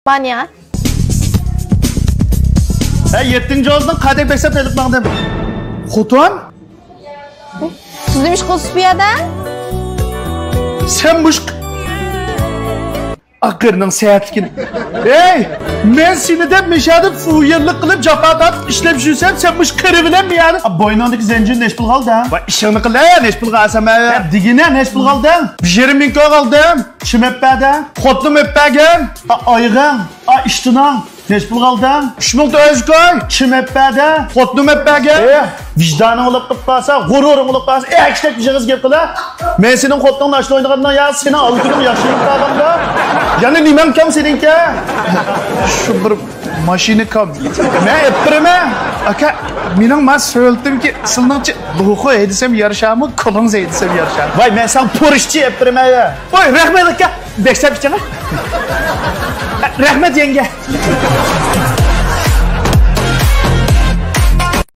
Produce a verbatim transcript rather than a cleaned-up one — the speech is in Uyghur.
بانيا. ھە، يەتتىنچى ئاۋازدىن قايتىپ بەكسەپ ئېلىپ ماڭدىم. خوتۇن؟ سىز نېمە ئىش قىلىسىز بۇ يەردە؟ سەن مۇشۇ ئاقىرنىڭ سەتلىكىنى. ھەي، مەن سېنى دەپ مەشەدە فۇيەرلىك قىلىپ جاپا تارتىپ ئىشلەپ يۈرسەم، سەن مۇشۇ قېرى بىلەن بۇ يەردە. بوينۇڭدىكى زەنجىر نەچ پۇلغا ئالدىڭ؟ ۋاي، ئىشىڭنى قىل، ھە، نەچ پۇلغا ئالسام، ھە. دېگىنە نەچ پۇلغا ئالدىڭ؟ بىر يېرىم مىڭ كويغا ئالدىم. شىمەپپەدە، خوتۇنۇم ئەپپەگەن. ئايغاڭ، ئا ئىشتىناڭ. نەچ پۇلغا ئالدىڭ؟ ئۈچ مىڭ تۆت يۈز كوي. كىم ئەپپەدە؟ خوتۇنۇم ئەپپەگەن. ئېھ، ۋىجدانىڭ ئۇلۇپ قىلىپ قالسا، غۇرۇرۇڭ ئۇلۇپ قالسا، ئەكىشتەك بىر ئېغىز گەپ قىلا. مەن سېنىڭ خوتۇنۇڭنى ئاشۇ ئوينىغاندا يا سېنىڭ ئالتۇنۇڭنى ياخشى يېيىپ قالغاندا. يەنە نېمەڭ كەم سېنىڭكى؟ شۇ بىر ماشىنا كەم. مەن ئېلىپ بېرىمەن. ئاكا، مېنىڭ ما سۆلىتىمكى سىلنىڭچە لوخۇ ھەيدىسەم يارىشامۇ، كولىڭىز ھەيدىسەم يارىشامۇ؟ ۋاي، مەن ساڭا پورشىچى ئېلىپ بېرىمەن يا. ۋاي، رەھمەت ئاكا. بەكسەپ ئىچىڭە. رەھمەت يەڭگە.